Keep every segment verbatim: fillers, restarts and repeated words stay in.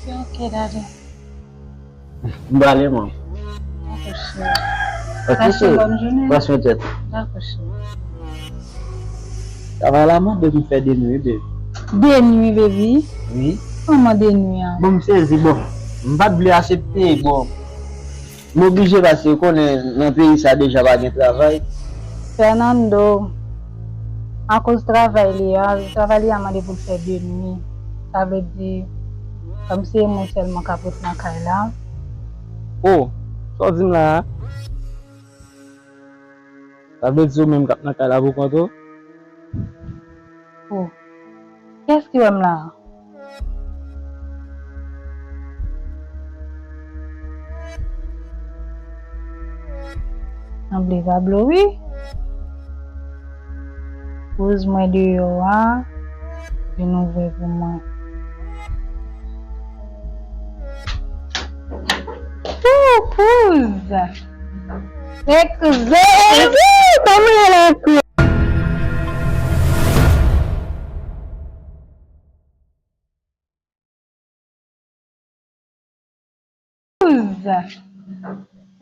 Ok, ok, daddy. M prale, man. Dakò, cheri. Ok, pase yon bòn jounen. Pase yon tèt. Dakò, cheri. Travay la mande m fè de nwi, baby. De nwi, baby? Wi. Kòman de nwi a? Bon, m sezi, bon. M pa t vle asepte, bon. M oblije paske ou konnen nan peyi sa deja pa gen travay. Fernando, akoz travay li a, travay li a mande pou l fè de nwi. Sa vle di, kòm se mwen sèlman k ap ret nan kay la. Oh, sa w di m la a? Sa vle di ou menm k ap nan kay la pou kont ou? Oh, kiyès ki wè m la a? Sanble Pablo wi. Kouz mwen deyò a, vin ouvè pou mwen. Ooh, kouz! Lè kouz! Ooh, kòman lè kouz!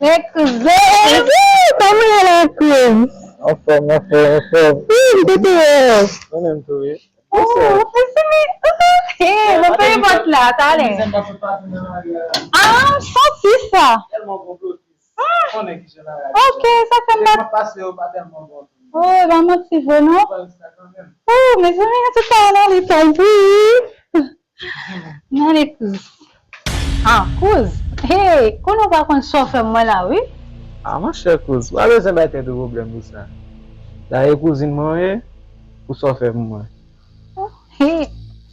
Lè kouz! Ooh, kòman lè kouz! Anfòm, anfòm, anfòm. Wi, m te deyò. Mwen menm tou, wi. Oh, mezanmi, oh, hey, mwen fè pòt la, talè. Ah, m santi sa. Ah, ok, sa fè m bat. Oh, e pa manti vre, non? Oh, mezanmi, an tou ka, nan li fè l tou. Nan li kouz. Ah, kouz. Hey, konnen w pa konn sa w fè mwen la, wi. Ah, monchè, kouz, w pa bezwen bay tèt ou pwoblèm pou sa. Dayè, kouzin mwen w ye, pou sa w fè pou mwen. He,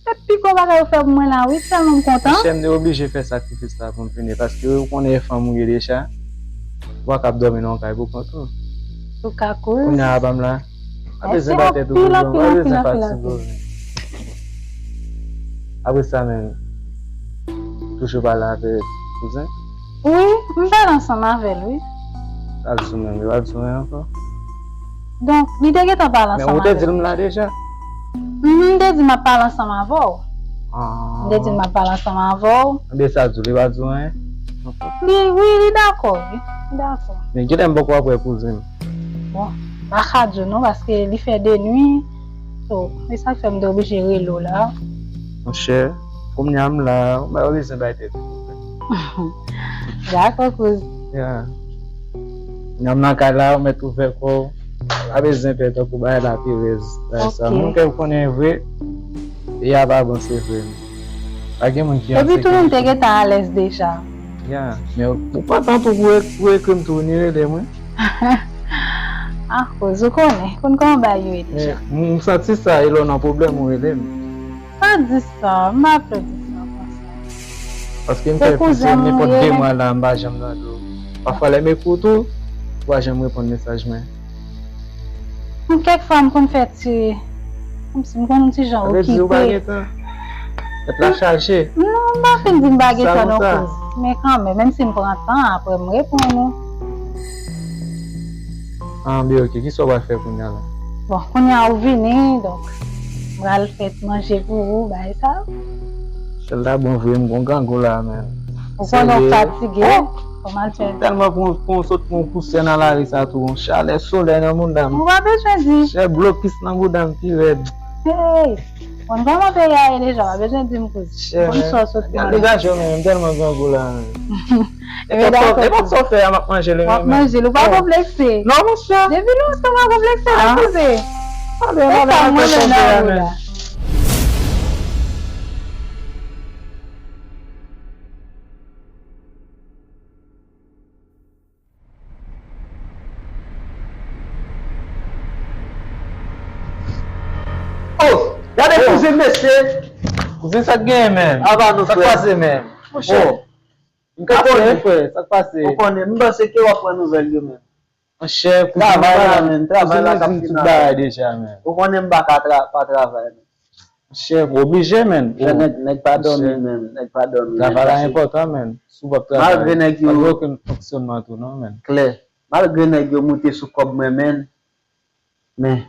se pi gwo bagay ou fè pou mwen la, wi, tèlman m kontan. Monchè, m te oblije fè sakrifis la pou m vini, paske ou konnen e fanm ou ye deja, ou pa kab dòmi nan yon kay pou kont ou. Ou ka kouz. Kounye a, ban m la. Pa bezwen bay tèt ou pwoblèm, pa bezwen fatige ou. Apre sa, men, toujou pale avèk kouzen? Wi, m pale ansanm avè l, wi. Sa l di w menm, li pa di w anyen ankò? Donk, li te gentan pale ansanm avè m. Men ou te di l m la deja? M te di m ap pale ansanm avè w. Ah. M te di l m ap pale ansanm avè w. Ebyen, sa l di w, li pa di w anyen? Li, wi, li dakò, wi. Li dakò. Men kilè m poko ap wè kouzen m? Bon, m pa ka di w non, paske li fè de nwi. So, e sa k fè m te oblije rele w la. Monchè, kounye a m la, ou pa bezwen bay tèt ou. Dakò, kouz. Ya. Kounye a m nan kay la, ou mèt ouvè kò w. Pa bezwen pè tankou bagay la perèz. Bagay sa. Ok. Moun ke w konnen vre, peyi a pa bon, se vre. Pa gen moun ki an sekirite. Epi tou nou te gentan alèz deja. Ya, men ou pa tann tou pou, pou ekri m tou, ni rele mwen. Akoz ou konnen, konn kòman bagay yo ye deja. Men, m, m santi sa, e lè w nan pwoblèm, ou rele m. Pa di sa, m pa vle w di sa konsa. Paske m fè piti, nenpòt de mwa la, m pa janm tande w. Pafwa, lè m ekri w tou, ou pa janm reponn mesaj mwen. Bon, kèk fwa, m konn fè ti, kòmsi m konn yon ti jan okipe. Sa vle di ou pa gen tan? Tèt la chaje. Non, m pa fin di m pa gen tan non, kouz. Men kanmenm, menm si m pran tan, apre m reponn ou. Ah, ben ok, kisa w pral fè kounye a la? Bon, kounye a ou vini, donk, m pral fè manje pou ou, bagay sa. Sèl la bon vre, m gon grangou la, men. Ou konnen w fatige, kòman l fè? Tèlman pou, pou sot pou yon kousè nan lari sa tou, yon chalè solèy nan bouda m. Ou pa bezwen di. Chè blokis nan bouda m pi rèd. Hey! Konn kòman peyi a ye deja, pa bezwen di m kouz. Chè, konn sa w sot pou mwen. Degaje w, men, m tèlman grangou la, men. Nenpòt sa w fè a, m ap manje li, men. W ap manje li, ou pa konplekse. Non, monchè. Depi lontan, w pa konplekse, non, kouzen. E sa mwen menm nan ou la. Oh, gade kouzin mesye. Kouzin, sa k genyen menm? Apa nou, frè? Sa k pase menm? Monchè. Oh. M ka konnen, frè, sa k pase? Ou konnen, m panse ke w ap pran nouvèl yo menm. Monchè, kouzin, travay la menm, travay la k ap fini tout bagay deja menm. Ou konnen m pa ka tra-, pa travay menm. Monchè, oblije, menn. Nèg, nèg pa dòmi, menn. Nèg pa dòmi, menn. Travay la enpòtan, menn. Si w p ap travay, malgre nèg yo, pa gen okenn fonksyònman tou, non, menn. Klè. Malgre nèg yo moute sou kòb mwen, menn. Men.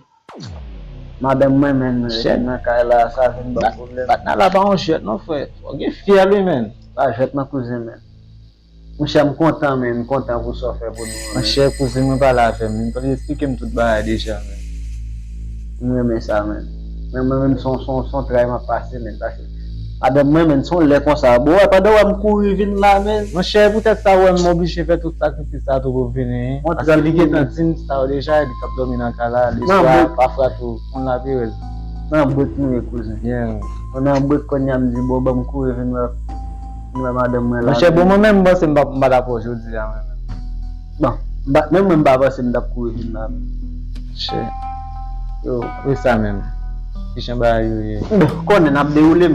Madanm mwen, menn, rete nan kay la, sa vin ban m pwoblèm. Patnè la pa yon jwèt non, frè. Fò gen fyèl wi, menn. Pa jwèt non, kouzen, menn. Monchè, m kontan, menn, m kontan pou sa w fè pou nou an, menn. Monchè, kouzen, mwen pale avè m, li eksplike m tout bagay deja, menn. M renmen sa, menn. Men mwen menm, se yon, se yon, se yon tray m ap pase, menn, paske madanm mwen, menn, se yon lè konsa. Bon, wè, pandan w wè m kouri vin la, menn. Monchè, poutèt sa, w wè m oblije fè tout sakrifis sa tou pou vini, wi. Paske li gentan di m sa yo deja, li t ap dòmi nan kay la, leswa, pafwa tou, moun la perèz. Nan bwèt nou ye, kouzen. Nan bwèt kounye a, m di, bon, ban m kouri vin wè, vin wè madanm mwen la. Monchè, bon, mwen menm, m panse m pa, m pa t ap wè w jodi a, mwen menm. Bon, m pa, menm mwen, m pa panse m t ap kouri vin la, menm. Monchè. Yo. Wi, sa menm. Ki jan bagay yo ye? Bon, konnen n ap dewoule,